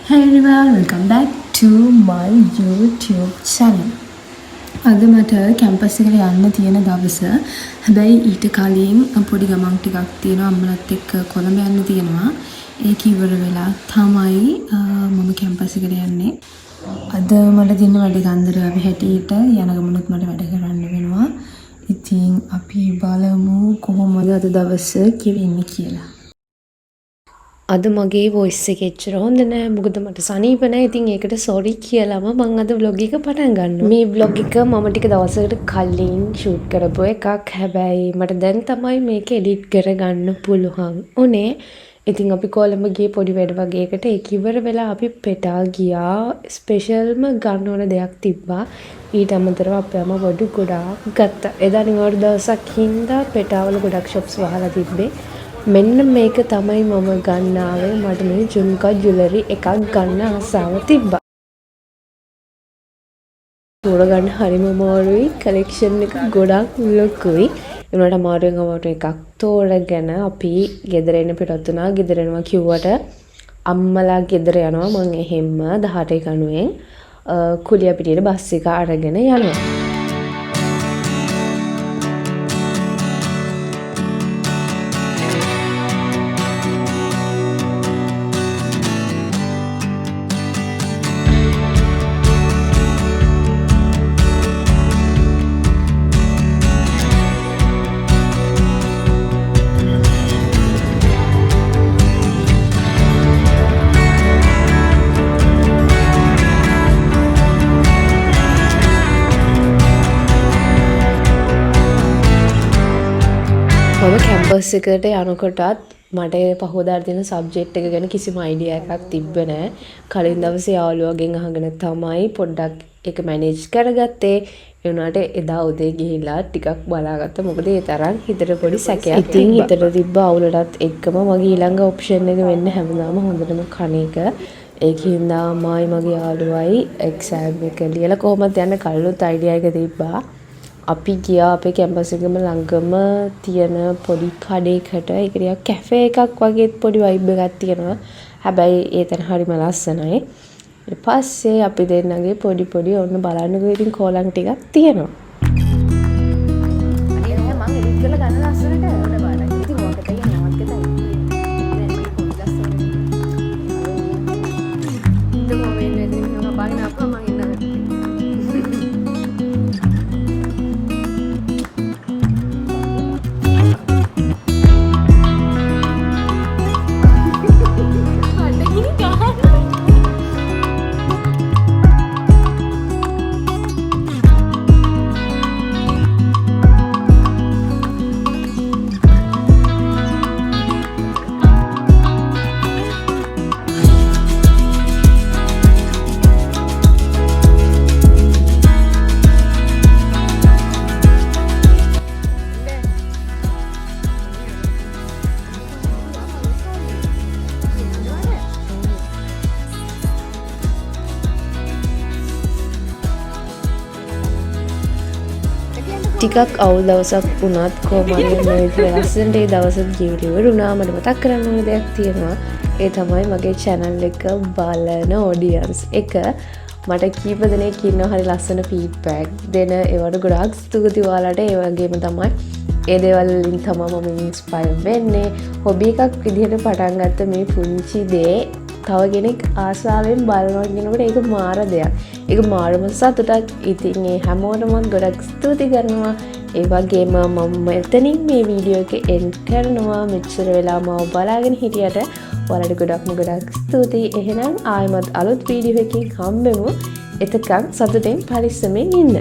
Hey everyone, welcome back to my YouTube channel. අද මට campus එකට යන්න තියෙන දවස. හැබැයි ඊට කලින් පොඩි ගමන් ටිකක් තියෙනවා. අම්මලත් එක්ක කොළඹ යන්න තියෙනවා. ඒක ඉවර වෙලා තමයි මම කැම්පස් එකට යන්නේ. අද මට තියෙන වැඩ කන්දරාවේ හැටියට යන ගමනුත් මට වැඩ කරන්න වෙනවා. ඉතින් අපි බලමු කොහොමද අද දවස ගෙවෙන්නේ කියලා. අද මගේ වොයිස් එක එච්චර හොඳ නෑ. මොකද මට සනීප නෑ. ඉතින් ඒකට සෝරි කියලාම මං අද ව්ලොග් එක පටන් ගන්නවා. මේ ව්ලොග් එක මම ටික දවසකට කලින් ෂූට් කරපු එකක්. හැබැයි මට දැන් තමයි මේක එඩිට් කරගන්න පුළුවන් උනේ. ඉතින් අපි කොළඹ ගියේ පොඩි වැඩ වගේකට. ඒක ඉවර වෙලා අපි පෙටා ගියා. ස්පෙෂල්ම ගන්න ඕන දෙයක් තිබ්බා. ඊට අමතරව අපේ අම්මා බඩු ගොඩාක් ගත්තා. එදා නිවාඩු දවසක් හින්දා පෙටාවල ගොඩක් ෂොප්ස් වහලා තිබ්බේ. මෙන්න මේක තමයි මම ගන්න ආවේ. මට මේ ජුම්කා ජුවලරි එකක් ගන්න ආසාව තිබ්බා. තෝරගන්න හරිම අමාරුයි. කලෙක්ෂන් එක ගොඩක් ලොකුයි. ඒ වුණාට අමාරුවෙන් අමාරුවෙන් එකක් තෝරගෙන අපි ගෙදර එන්න පිටත් වුණා. ගෙදර එනවා කිව්වට අම්මලා ගෙදර යනවා. මං එහෙම්ම 18 කණුවෙන් කුලියාපිටියට බස් එක අරගෙන යනවා. මම කැම්පස් එකට යනකොටත් මට පහුවදාට තියෙන සබ්ජෙක්ට් එක ගැන කිසිම අයිඩියා එකක් තිබ්බේ නෑ. කලින් දවසේ යාළුවගෙන් අහගෙන තමයි පොඩ්ඩක් ඒක මැනේජ් කරගත්තේ. ඒ වුණාට එදා උදේ ගිහිල්ලා ටිකක් බලාගත්තා. මොකද ඒ තරම් හිතට පොඩි සැකයක් ඉතින් හිතට තිබ්බ අවුලටත් එක්කම මගේ ඊළඟ ඔප්ෂන් එක වෙන්න හැමදාම හොඳටම කන එක. ඒක හින්දා මායි මගේ යාළුවයි එක්සෑම් එක ලියලා කොහොමද යන්න කලිනුත් අයිඩියා එක තිබ්බා. අපි ගියා අපේ කැම්පස් එකම ළඟම තියෙන පොඩි කඩේකට. ඒක ටිකක් කැෆේ එකක් වගේත් පොඩි වයිබ් එකක් තියෙනවා. හැබැයි ඒ තැන හරිම ලස්සනයි. ඊට පස්සේ අපි දෙන්නගේ පොඩි පොඩි ඔන්න බලන්නකෝ ඉතින් කෝලම් ටිකක් තියෙනවා. අනේ නෑ, මං එඩිට් කරලා ගන්න ලස්සනට. ඔන්න බලන්න. ඉතින් මොකටද කියන්නේ නවත් කතයි. නෑ, මගේ පොඩි ලස්සනට. ඉතින් මම එන්නේ ඉතින් මම බාගෙන ආපුවම මං ඉන්නවා. ටිකක් අවුල් දවසක් වුණත් කොහොම හරි මේ විදිහට ලස්සනට ඒ දවසත් ගෙවිලා ඉවර වුණා. මට මතක් කරන්න ඕන දෙයක් තියෙනවා. ඒ තමයි මගේ channel එක බලන ඔඩියන්ස් එක. මට කීප දෙනෙක් ඉන්නවා හරි ලස්සන ෆීඩ්බැක් දෙන. ඒවට ගොඩාක් ස්තුතියි ඔයාලට. ඒ වගේම තමයි ඒ දේවල් වලින් තමයි මම ඉන්ස්පයර් වෙන්නේ. හොබි එකක් විදිහට පටන් ගත්ත මේ පුංචි දේ තව කෙනෙක් ආසාවෙන් බලනවා කියනකොට ඒක මාර දෙයක්. ඒක මාරම සතුටක්. ඉතින් ඒ හැමෝටම ගොඩක් ස්තුති කරනවා. ඒ වගේම මම මෙතනින් මේ වීඩියෝ එක එන්ඩ් කරනවා. මෙච්චර වෙලා මාව බලාගෙන හිටියට ඔයාලට ගොඩක්ම ගොඩක් ස්තුතියි. එහෙනම් ආයෙමත් අලුත් වීඩියෝ එකකින් හම්බෙමු. එතකන් සතුටෙන් පරිස්සමෙන් ඉන්න.